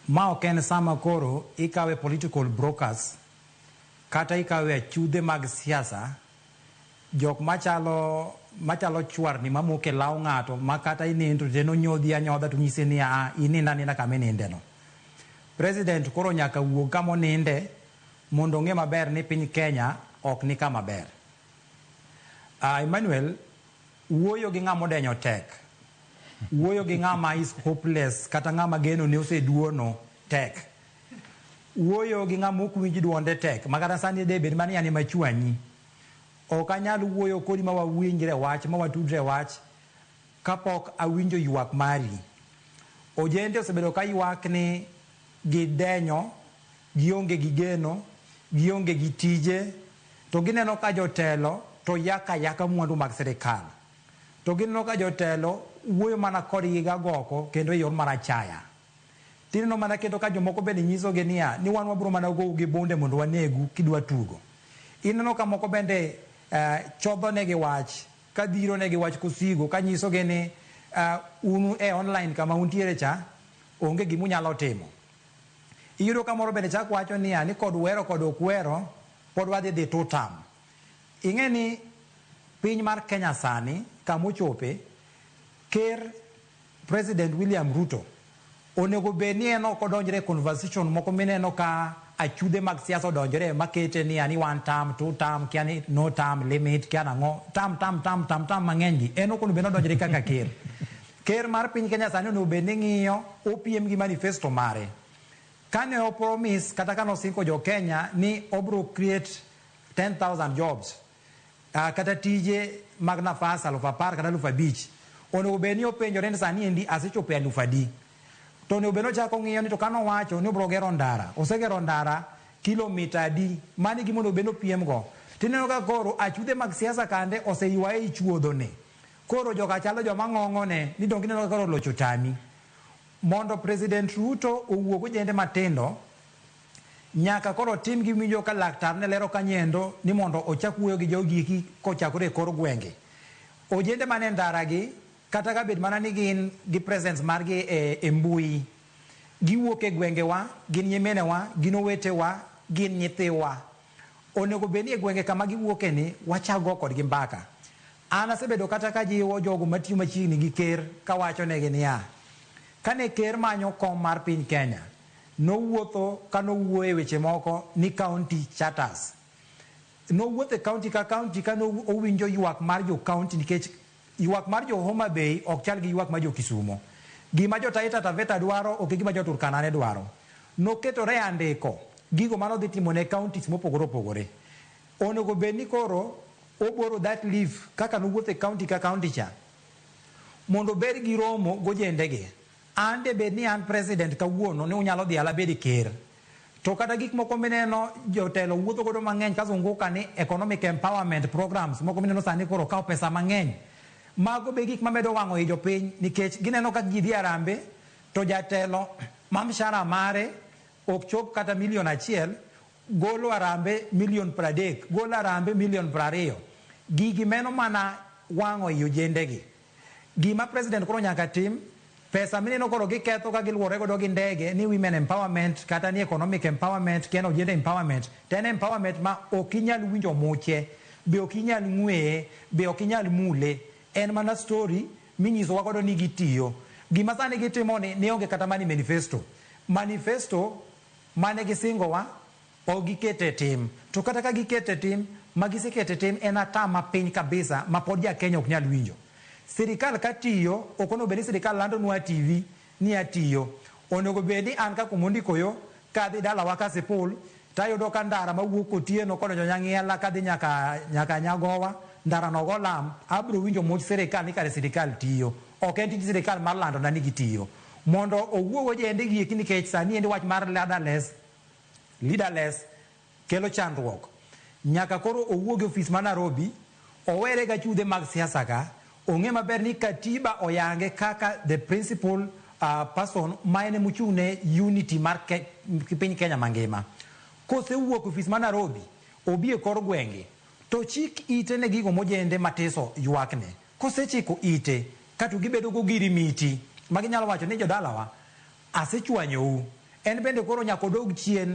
Ma ok en sama koro ikawe political brokers kata ikawe achudhe mag siasa, jok machalo chwarni mamoko e law ng'ato ma kata inindo to en onyodhi anyodha to nyisi ni a inind aninda kama ininde no. President koro nyaka wuog kama oninde mondo ong'e maber ni piny Kenya ok ni kama ber. Emmanuel, wuoyo gi ng'ama odenyo tek. Wuoyo gi ng'ama is hopeless kata ng'ama geno ne oseduono tek. Wuoyo gi ng'ama ok winj duonde tek. Ma kata sani de bed mana ni an ema achwanyi. Ok anyal wuoyo kodi ma wawinjre wach, ma watudre wach kapok awinjo ywak mari. Ojende osebedo ka ywak ni gidenyo, gionge gi geno, gionge gi tije, to gineno ka jotelo to yako ayaka mwandu mag sirikal. To gineno ka jotelo wuoyo mana kodgi gagoko kendo e yor mar achaya. Tineno mana kendo ka jomoko bende nyisogi niya, ni wan wabiro mana gou gi bunde mondo wanegu kidwa tugo. Ineno ka moko bende chodho negi wach, ka dhiro negi wach kosigo, ka nyisogi ni un e online kama untiere cha, onge gima unyalo timo. Iyudo ka moro bende chak wacho niya, ni kod wero kod ok wero, pod wadhi dhi two term. Ing'e ni piny mar Kenya sani, kama ochope, ker President William Ruto onego bed ni en ok odonjre e conversation moko mineno ka achudhe mag siasa odonjre makete niya ni one term, two term, kia ni no term limit, kia nang'o, term, term, term, term, term mang'eny gi. En ok onego bed ni odonjre kaka ker. Ker mar piny Kenya sani onego bed ni ng'iyo opiem gi manifesto mare. Kane o promise kata kane osingo jo Kenya ni obro create 10,000 jobs, kata tije mag nafas 10,000 kata 5,000, onego bed ni openjore ni sani endi asechopo e 10,000 adi. To onego bed ni ochako ng'iyo ni to kane owacho ni obro gero ndara, osegero ndara kilomita adi, mano e gima onego bed ni opiem go. Tineno ka koro achudhe mag siasa kande oseywaye e chuodho ni. Koro joka chalo joma ng'ong'one ni donge ineno ka koro loch otami. Mondo President Ruto owuog ojende matindo, nyaka koro otim gima iwinjo ka laktar ne lero kanyendo ni mondo ochak wuoyo gi jogi eki kochakore e kor gwenge. Ojende mane ndara gi, kata ka bed mana ni gin gi presence margi e mbui, giwuok e gwengewa, gin nyimenewa, gin owetewa, gin nyithiwa. Onego bed ni e gwenge kama giwuoke ni, wachak go kodgi mbaka. An asebedo kata ka jiwo jogo matiyo machiegni gi ker kawachonegi niya, kane ker manyo kom mar piny Kenya, nowuotho ka nowuoyo e weche moko ni county charters. Nowuotho e county ka county ka owinjo ywak mar jo county nikech ywak mar jo Homa Bay ok chal gi ywak mar jo Kisumo. Gima jo Taita Taveta dwaro ok e gima jo Turkana ne dwaro. Noketore e andiko gigo mane odhi timo ne counties mopogore opogore. Onego bed ni koro oboro that leaf kaka nowuotho e county ka county cha mondo obed gi romo gojendegi. An de bed ni an president kawuono ni unyalo dhiala abed ker. To kata gik moko mineno jotelo wuotho godo mang'eny kazunguka ni economic empowerment programs moko mineno sani koro kawo pesa mang'eny. Mago be gik mamedo wang'o i jopiny nikech gineno ka ji dhi arambe to jatelo ma mshahara mare ok chop kata milion 1 golo arambe milion 30, golo arambe milion 20. Gigi meno mana wang'o i ojendegi. Gima president koro nyaka tim, pesa mineno koro giketho ka giluwore godo gi ndege ni women empowerment kata ni economic empowerment kendo ojende empowerment, to en empowerment ma ok inyal winjo muche, be ok inyal ng'weye, be ok inyal mule. En mana story minyisowa godo ni gitiyo. Gima sani gitimo ni onge kata mana e manifesto. Manifesto mane gisingowa ok gikete e tim. To kata ka gikete e tim, ma gisekete e tim en ata mapiny kabisa ma pod ja Kenya ok nyal winjo. Sirikal ka tiyo, ok onego bed ni sirikal landonwa TV ni atiyo. Onego bed ni an kaka Omondi Koyo, kadhi dalawa Kasipul, tayudo ka ndara mawuok Kotieno kodonjo Nyang'iela kadhi nyaka Nyagowa, ndara no ogo lam, abro winjo much sirikal ni kare sirikal tiyo. Ok en tij sirikal mar landona ni gitiyo. Mondo owuo gojende gi eki nikech sani endi wach mar leaderless kelo chandruok. Nyaka koro owuog e ofis ma Nairobi, owere gi achudhe mag siasa ka, ong'e maber ni katiba oyange kaka the principal person ma en emochung' ne unity mar piny Kenya mangima. Kosewuok e ofis ma Nairobi, obi e kor gwenge, to chik ite ne gigo mojende matiso ywakne. Kosechiko ite, kato gibedo go girimiti, ma ginyalo wacho ni jodalawa, asechwanyou. En bende koro nyaka odog chien.